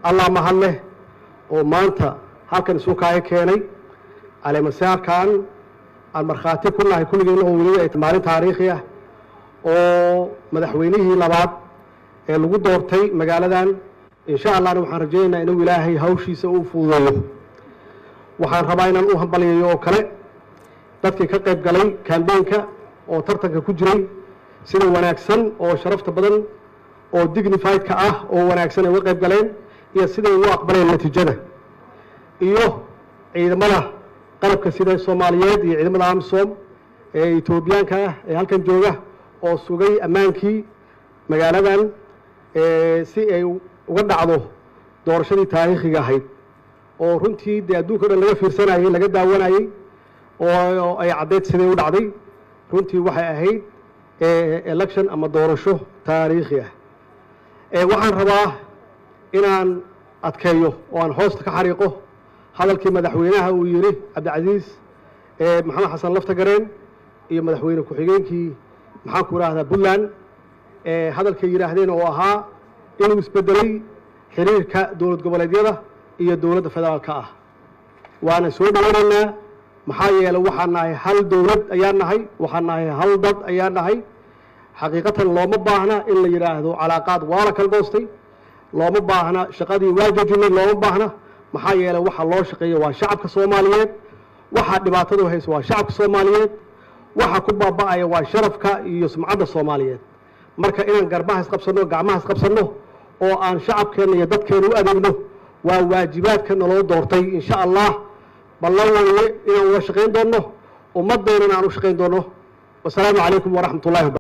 Allah mahad leh oo maanta halkan isu kaaga keenay caleemasaarkan aan markhaati ku nahay kulligeen, oo weliba ay maalin taariikhi ah oo madaxweynihii labaad ee lagu doortay magaaladan. Insha Allahna waxaan rajaynaynaa inuu Ilaahay hawshiisa u fududeeyo. Waxaan rabaa inaan u hambalyayo oo kale dadkii ka qayb galay campaignka oo tartanka ku jiray, sida wanaagsan oo sharafta badan oo dignifiedka ah oo wanaagsan ay uga qayb galeen iyo siday ugu aqbaleen natiijada, iyo ciidamada qalabka sida Soomaaliyeed iyo ciidamada AMISOM ee Etoobiyaanka ah ee halkan jooga oo sugay ammaankii magaaladan si ay uga dhacdo doorashadii taariikhiga ahayd oo runtii dee adduunka o dhan laga fiirsanayey, laga daawanayey oo ay caddeyd siday u dhacday. Runtii waxay ahayd election ama doorasho taariikhi ah. Waxaan rabaa inaan adkeeyo oo aan hoosta ka xariiqo hadalkii madaxweynaha uu yidhi Cabdicasiis Maxamed Xasan Laftagareen iyo madaxweyne ku-xigeenkii, maxaan ku idhaahdaa, Puntland, hadalkay yidhaahdeen oo ahaa inuu isbedelay xiriirka dowlad goboleedyada iyo dowladda federaalka ah. Waana soo dhaweynaynaa, maxaa yeelay waxaan nahay hal dowlad ayaan nahay, waxaan nahay hal dad ayaan nahay. Xaqiiqatan looma baahna in la yidhaahdo calaaqaad waa la kala goostay, looma baahna shaqadii waa joojinay, looma baahna, maxaa yeelay waxa loo shaqeeya waa shacabka Soomaaliyeed, waxa dhibaatadu hayso waa shacabka Soomaaliyeed, waxa ku baaba'aya waa sharafka iyo sumcadda Soomaaliyeed. Marka inaan garbaha isqabsanno, gacmaha isqabsanno oo aan shacabkeenna iyo dadkeena u adeegno waa waajibaadka naloo doortay. Insha Allah ballan weeye inaan wada shaqayn doonno, ummaddeennana aan u shaqayn doonno. Wasalaamu calaykum waraxmat ullahi.